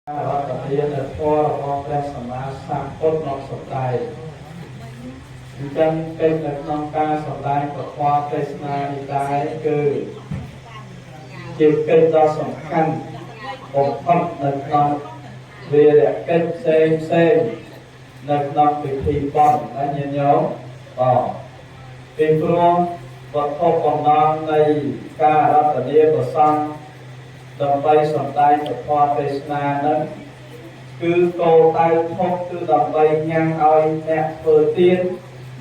រដ្ឋនានៅធម៌របស់ព្រះសម្មាសម្ពុទ្ធមកសម្ដែងអញ្ចឹងកិច្ចនៅក្នុងការសម្ដែងពធទេសនានេះដែរគឺជាកិច្ចដ៏សំខាន់បំផុតនៅក្នុងវីរកិច្ចផ្សេងផ្សេងនៅក្នុងពិធីបុណ្យណាញាតិញោមបាទពីព្រោះវត្ថុបំណងនៃការរតនាប្រសង់ដើម្បីសម្ដែងពធទេសនានឹងគឺគោលដៅធំគឺដើម្បីញ៉ាំងឲ្យអ្នកធ្វើទាន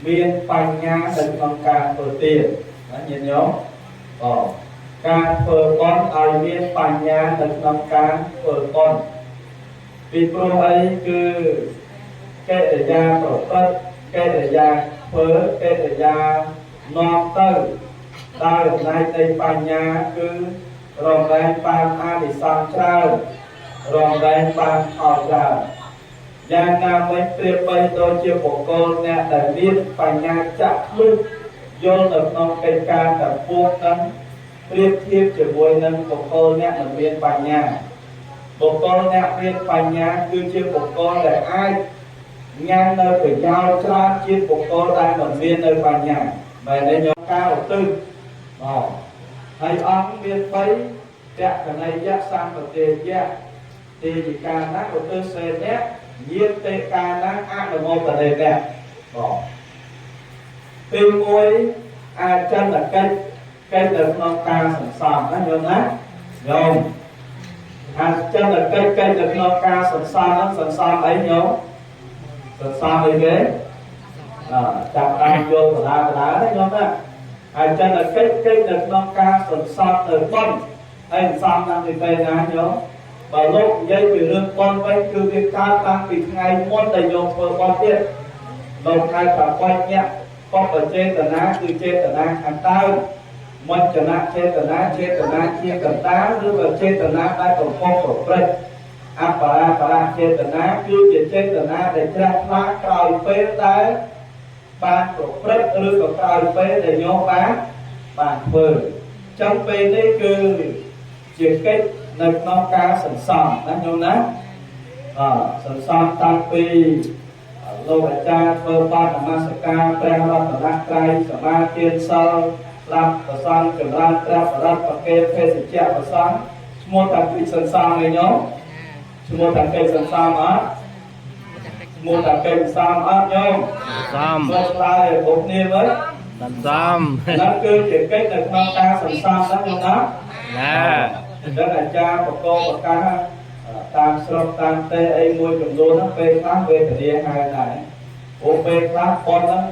មានបញ្ញានៅក្នុងការធ្វើទានណាញាតិញោមបាទការធ្វើបុណ្យឲ្យមានបញ្ញានៅក្នុងការធ្វើបុណ្យពីព្រោះអីគឺកិរិយាប្រព្រឹត្តកិរិយាធ្វើកិរិយានាំទៅដោយអំណាចនៃបញ្ញាគឺរំលែងបានអានិសង្សច្រើនរំលែងបានផលច្រើនយ៉ាងណាមិញប្រៀបបីដូចជាបុគ្គលអ្នកដែលមានបញ្ញាចាក់ភ្លឺយល់នៅក្នុងកិច្ចការទាំងពួងនឹងប្រៀបធៀបជាមួយនឹងបុគ្គលអ្នកមិនមានបញ្ញាបុគ្គលអ្នកមានបញ្ញាគឺជាបុគ្គលដែលអាចញ៉ាំនៅប្រយោជន៍ច្រើនជាងបុគ្គលដែលមិនមាននៅបញ្ញាបែរនេះយកការឧទ្ទិសបាទហើយអង្គមាន3តកណយៈសម្បទាយៈទេយិកាណាឧទ្ទិសេនៈញាតិកាណាអនុមោទនេនៈបាទទី1អាចន្ទកិច្ចកិច្ចនៅក្នុងការសន្សំណាញោមណាញោមអាចន្ទកិច្ចកិច្ចនៅក្នុងការសន្សំហ្នឹងសន្សំអីញោមសន្សំអីគេអចាប់តាមយល់បដាបដាណាញោមណាអាចន្ទកិច្ចកិច្ចនៅក្នុងការសន្សំនៅបុណ្យហើយសន្សំតាំងពីពេលណាញោមបើលោកនិយាយពីរឿងបុណ្យវិញគឺវាកើតតាំងពីថ្ងៃមុនដែលញោមធ្វើបុណ្យទៀតលោកហៅថាបញ្ញៈបបចេតនាគឺចេតនាខាងដើមមច្ចនចេតនាចេតនាជាកណ្ដាលឬក៏ចេតនាដែលកំពុងប្រព្រឹត្តអបរាបរចេតនាគឺជាចេតនាដែលជ្រះថ្លាក្រោយពេលដែលបានប្រព្រឹត្តឬក៏ក្រោយពេលដែលញោមបានធ្វើចឹងពេលនេះគឺជាកិច្ចនៅក្នុងការសន្សំណាញោមណាអសន្សំតាំងពីលោកអាចារ្យធ្វើបាតនមស្ការព្រះរតនត្រ័យសមាទានសិលស្ដាប់ប្រសង់ចម្រើនព្រះបរិត្តប្រកេតភេសជ្ជៈប្រសង់ឈ្មោះតាកិច្ចសន្សំឯញោមឈ្មោះតាកិច្ចសន្សំអត់ឈ្មោះតាកិច្ចសន្សំអត់ញោម សំ មើលឆ្លើយឲ្យគ្រប់គ្នាមើល សំ ហ្នឹងគឺជាកិច្ចនៅក្នុងការសន្សំហ្នឹងញោមណា ណា អញ្ចឹងអាចារ្យបកបប្រកាសតាមស្រុកតាមទេអីមួយចំនួនហ្នឹងពេលខ្លះវេទនាហើយដែរអូពេលខ្លះប៉ុនហ្នឹង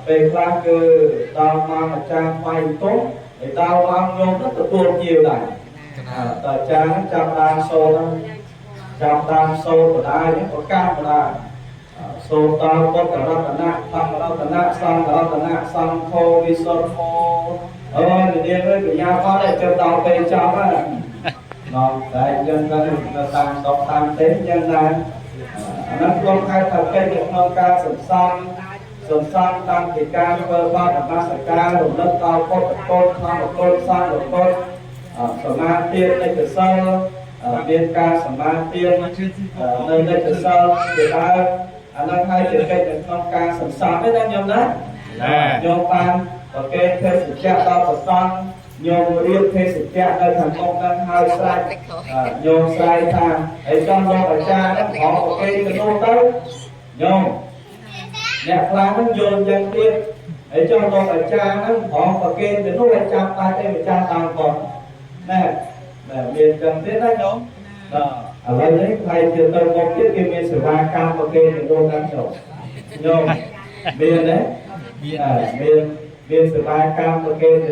ពេលខ្លះគឺដល់មកអាចារ្យថ្វាយទុំហើយដល់មកញោមហ្នឹងទទួលជាវដែរតើអាចារ្យហ្នឹងចាប់តាមសូត្រហ្នឹងចាប់តាមសូត្របដាយហ្នឹងប្រកាសបដាសូត្រតពុទ្ធរតនៈធម្មរតនៈសង្ឃរតនៈសង្ឃោវិសុទ្ធោអើយនាងអើយកញ្ញាផតតែដល់ពេលចប់ហ្នឹងណងតែយើងទៅតាមស្រុកតាមទេយ៉ាងណាអាហ្នឹងខ្លួនហៅថាកិច្ចនៅក្នុងការសន្សំសន្សំតាំងពីការធ្វើបាបនមស្ការរំលឹកដល់ពុទ្ធគុណធម្មគុណសង្ឃគុណសមាធិនិច្ចសិលមានការសមាធិនៅនិច្ចសិលជាដើមអាហ្នឹងហើយជាកិច្ចនៅក្នុងការសន្សំទេណាញោមណា ណា ញោមបានប្រកេតភេសជ្ជៈដល់ប្រសង់ញោមរៀបភេសជ្ជៈនៅខាងមុខហ្នឹងហើយស្រេចញោមស្រែកថាអីចង់លោកអាចារ្យហ្នឹងខំប្រកេតទៅនោះទៅញោមអ្នកខ្លះហ្នឹងយល់យ៉ាងទៀតអីចង់លោកអាចារ្យហ្នឹងខំប្រកេតទៅនោះឲ្យចាំបាច់អីម្ចាស់តាមគាត់ណែណែមានចឹងទៀតណាញោមបាទឥឡូវនេះផ្នែកជាទៅមុខទៀតគេមានសេវាកម្មប្រកេតទៅនោះហ្នឹងញោមញោមមានទេមានមានសេវាកម្មប្រកេតទៅ